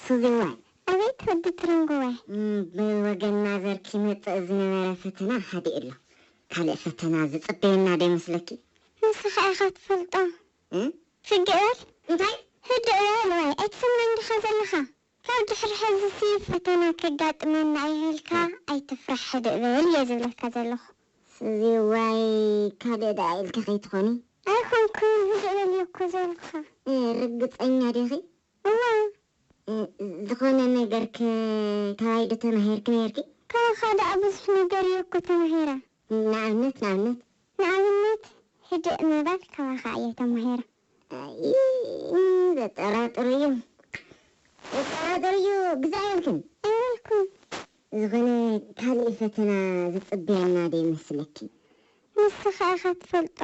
ሱዚዋይ፣ ኣቤት ወዲ ትርንጎዋይ። እም፣ ብወገን ማዘር ክመጽእ ዝነበረ ፈተና ሃዲኡ ኣሎ። ካልእ ፈተና ዝጽበየና ዶ ይመስለኪ? ንስኻ ኢኻ ትፈልጦ። እም? ስግእ በል። እንታይ? ህድእ በል ዋይ፣ ኣይትሰምዕን ዲኻ ዘለኻ? ካብ ድሕሪ ሕዚሲ ፈተና ከጋጥመና እዩ ኢልካ ኣይትፍራሕ፣ ህድእ በል እየ ዝብለካ ዘለኹ። ሱዚዋይ፣ ካልእ ደኣ ኢልኪ ከይትኾኒ? ኣይኮንኩን፣ ህድእ በል እየ እኮ ዝበልኩኻ። እ፣ ርግጸኛ ዲኺ? እዋ። እ፣ ዝኾነ ነገር ከ ካባይ ዶ ተማሂርኪ ነይርኪ? ካባኻ ደኣ ብዙሕ ነገር እየ እኮ ተማሂረ። ንኣብነት፣ ንኣብነት? ንኣብነት፣ ህድእ ምባል ካባኻ እየ ተማሂረ። ኣይ፣ ዘጠራጥር እዩ። ዘጠራጥር እዩ፣ ግዛእ የብልክን። ኣይበልኩን። ዝኾነ ካልእ ፈተና ዝጽበየና ዶ ይመስለኪ? ንስኻ ኢኻ ትፈልጦ።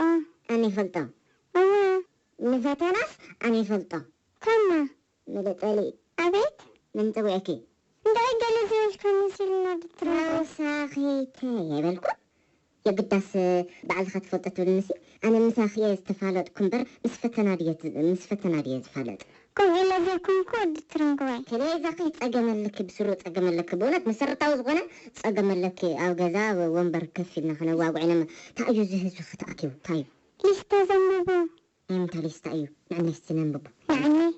ኣነ ይፈልጦ? እወ። ንፈተናስ ኣነ ይፈልጦ። ታማ። መለጠሊ። ኣቤት። መን ጸዊዐኪ? እንታይ ገለ ዝበልካ መሲሉና ዶ ትረግም? ተወሳኺ ተየበልኩ። የግዳስ ባዕልኻ ትፈልጦ ትብልንሲ፣ ኣነ ምሳኺ እየ ዝተፋለጥኩ እምበር ምስ ፈተና ድየ ት-፣ ምስ ፈተና ድየ ዝፋለጥ? ከምኡ ኢለ ዘይኮንኩ ወዲ ትርንግዋይ። ከመይ ኢዛ ከይጸገም ኣለኪ፣ ብስሩ ጸገም ኣለኪ። ብእውነት መሰረታዊ ዝኾነ ጸገም ኣለኪ። ኣብ ገዛ ወንበር ከፍ ኢልና ክነዋግዕ ኢና። እንታይ እዩ እዚ ህዝቢ ከተኣኪቡ? እንታይ እዩ? ሊስታ ዘንብቡ። ናይ ምንታይ ሊስታ እዩ? ንዕነይ እስቲ ነንብቦ። ንዕነይ?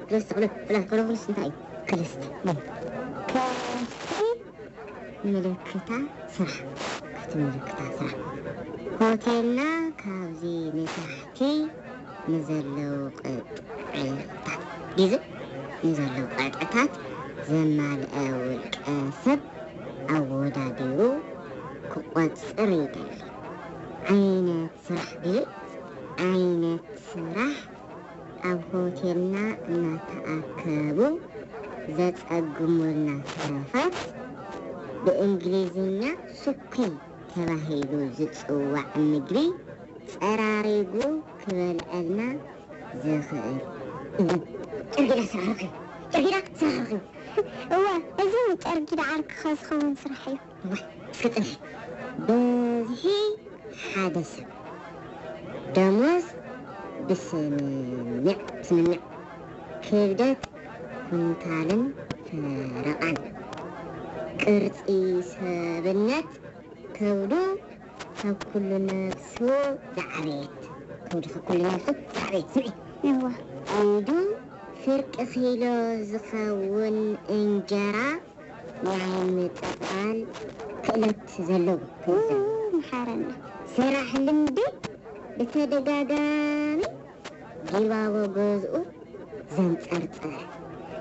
ክልስቲ ክሉ-፣ ክሉ-፣ ክሉ-፣ ክልስቲ እንታይ እዩ? ክልስቲ። ክልስቲ ምልክታ ስራሕ። ክልስቲ ምልክታ ስራሕ። ሆቴልና ካብዚ ንታሕቲ ንዘለዉ ቅጥዕታት፣ ዲዚ ንዘለዉ ቅጥዕታት ዘማልአ ውልቀ ሰብ ኣወዳዲሩ ክቆጽር ይደሊ። ዓይነት ስራሕ ድዩ? ዓይነት ስራሕ ኣብ ሆቴልና እናተኣከቡ ዘጸግሙልና ተረፋት፣ ብእንግሊዝኛ ሱፕ ተባሂሉ ዝጽዋዕ ምግቢ ጸራሪጉ ክበልዐልና ዝኽእል። ጨርጊዳ ስራሕ ረኺቡ። ጨርጊዳ ስራሕ ረኺቡ። እወ፣ እዚ ንጨርጊዳ ዓርክኻ ዝኸውን ስራሕ እዩ። እዋይ፣ እስከ ጽንሒ። በዝሒ ሓደ ሰብ። ደሞዝ ብስምምዕ፣ ስምምዕ። ክብደት ኩንታልን ፈረቓን። ቅርጺ ሰብነት ከብዱ ካብ ኩሉ ነፍሱ ዝዓበየት። ከብዱ ካብ ኩሉ ነፍሱ ዝዓበየት። ስምዒ። እዋ። ኢዱ ፍርቂ ኪሎ ዝኸውን እንጀራ ናይ ምጥቕላል ክእለት ዘለዎ ክእለት ዘለዎ። መሓረና። ስራሕ ልምዲ ብተደጋጋሚ ጊባቦ ገዝኡ ዘንጸርጸረ።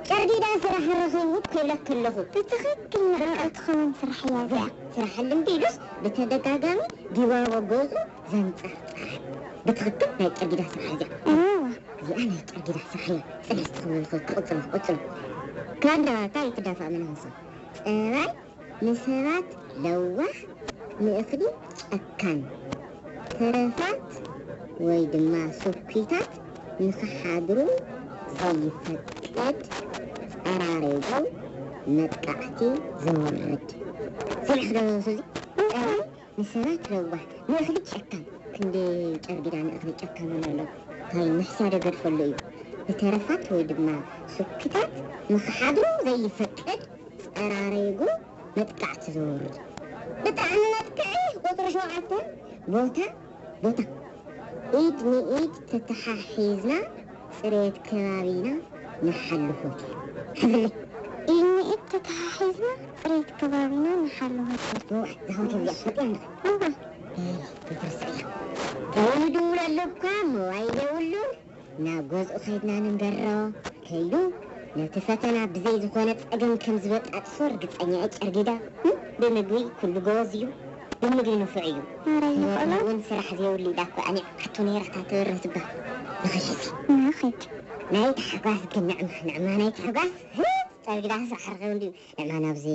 ጨርጊዳ ስራሕ ረኺቡ ክብለኪ ኣለኹ። ብትኽክል ንዕኣ ትኸውን ስራሕ እያ እዚኣ። ስራሕ ልምዲ ኢሉስ ብተደጋጋሚ ጊባቦ ገዝኡ ዘንጸርጸረ። ብትኽክል ናይ ጨርጊዳ ስራሕ እዚኣ። እዋ። እዚኣ ናይ ጨርጊዳ ስራሕ እያ። ጽንሕ ትኽብሉ ንኽእል። ክቕጽሎ፣ ክቕጽሎ። ካንዳ፣ እንታይ ትዳፋእ ምን ሀሳብ? ጸባይ ንሰባት ለዋህ፣ ንእኽሊ ጨካን፣ ተረፋት ወይ ድማ ስኩታት ንኽሓድሩ ዘይፈቅድ፣ ጸራሪጉ መጥቃዕቲ ዘውርድ። ሰሚዕኪ ዶ ሱዚ? ጸባይ ንሰባት ለዋህ፣ ንእኽሊ ጨካን። ክንደይ ጨርጊዳ ንእኽሊ ጨካን እውን ኣሎ። እንታይ ንሕስያ ዶ ገድፈሉ እዩ? ንተረፋት ወይ ድማ ስኩታት ንኽሓድሩ ዘይፈቅድ፣ ጸራሪጉ መጥቃዕቲ ዘውርድ። ብጣዕሚ መጥቅዒ። ቁጽሪ ሸውዓተ፣ ቦታ፣ ቦታ። ኢድ ንኢድ ተተሓሒዝና ጽሬት ከባቢና ንሓሉ ሆቴል። ሕዝለይ። ኢድ ንኢድ ተተሓሒዝና ጽሬት ከባቢና ንሓሉ ሆቴል። እዋ፣ እዛ ሆቴል እዚኣ ትፈልጥያ እንዲኺ? እዋ። ኤይ፣ ከይትርስዕያ። ተወሊዱ ውለሉ እኳ ሞባይል የብሉ። ናብ ገዝኡ ከይድና ንንገሮ። ከይዱ ነቲ ፈተና ብዘይ ዝኾነ ጸገም ከም ዝበጣጥሶ ርግጸኛ እየ። ጨርጊዳ፣ እም፣ ብምግቢ ኩሉ ጎበዝ እዩ። ብምግቢ ንፉዕ እዩ። ማረይ፣ ንቆሎ እውን ስራሕ ዘይብሉ ኢላ እኮ ኣኒዓቶ ነይራ እታ ትበርህ ትበሃል። ንኸይድ ሕዚ። ንኸይድ። ናይ ታሕጓስ ግን ንዕማ፣ ንዕማ ናይ ታሕጓስ። ህት፣ ጨርጊዳ ስራሕ ርኸብ እንድዩ። ንዕማ ናብዚ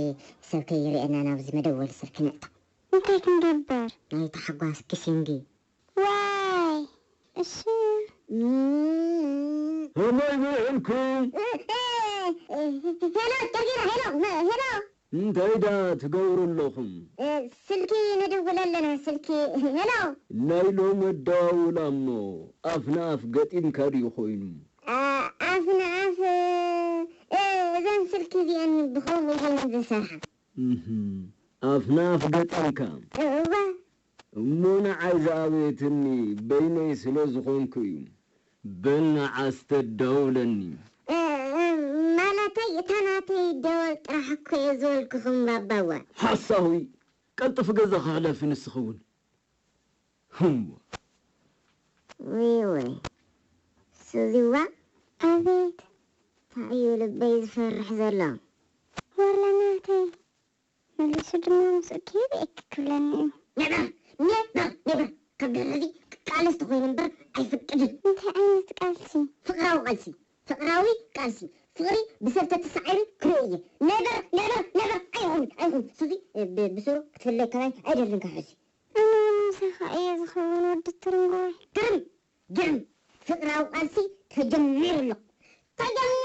ሰብ ከይርእየና ናብዚ መደወሊ ስልኪ ንእቶ። እንታይ ክንገብር? ናይ ታሕጓስ ኪሲንጊ። ዋይ፣ እሺ። እም። ከመይ ውዒልኩም? እ፣ እ፣ እ፣ ሄሎ፣ ጨርጊዳ፣ ሄሎ፣ መ-፣ ሄሎ። እንታይ ደኣ ትገብሩ ኣለኹም? እ፣ ስልኪ ንድውል ኣለና ስልኪ። ሄሎ። ናይ ሎሚ ኣደዋውላ እሞ ኣፍ ንኣፍ ገጢምካ ድዩ ኮይኑ? ኣፍ ንኣፍ፣ እዘን ስልኪ እዚኣን ብኸምኡ እየን ዝሰርሓ። ኣፍ ንኣፍ ገጢምካ? እዋ። እሞ ንዓይ ዝኣበየትኒ በይነይ ስለ ዝኾንኩ እዩ። በል ንዓ ኣስተዳውለኒ። ማለተይ እታ ናተይ ደወል ጥራሕ እኮ እየ ዝበልኩኹም ባባዋ። ሓሳዊ፣ ቀልጥፍ ገዛ ክሕለፊ ንስኺ እውን። ህዋ። ውይ ወይ ሱዚዋ። ኣቤት። እንታይ እዩ ልበይ ዝፈርሕ ዘሎ? ወርለ ናተይ። መሊሱ ድማ ምስኡ ኪድ እክ ክብለኒ እዩ። ነበር ነበር ነበር ካብ ደረዚ ቃልሲ ተኮይኑ እምበር ኣይፍቅድን። እንታይ ዓይነት ቃልሲ? ፍቅራዊ ቃልሲ። ፍቅራዊ ቃልሲ። ፍቅሪ ብሰብ ተተሳዒሩ ክርኢ እየ። ነበር ነበር ነበር ኣይኹን ኣይኹን ሱዚ። ብስሩ ክትፍለይ ከማይ ኣይደልን ካብ ሕዚ። ኣነ ምሳኻ እየ ዝኸውን ወዲ ትርንጎ። ግርም ግርም። ፍቅራዊ ቃልሲ ተጀሚሩ ኣሎ። ተጀሚሩ።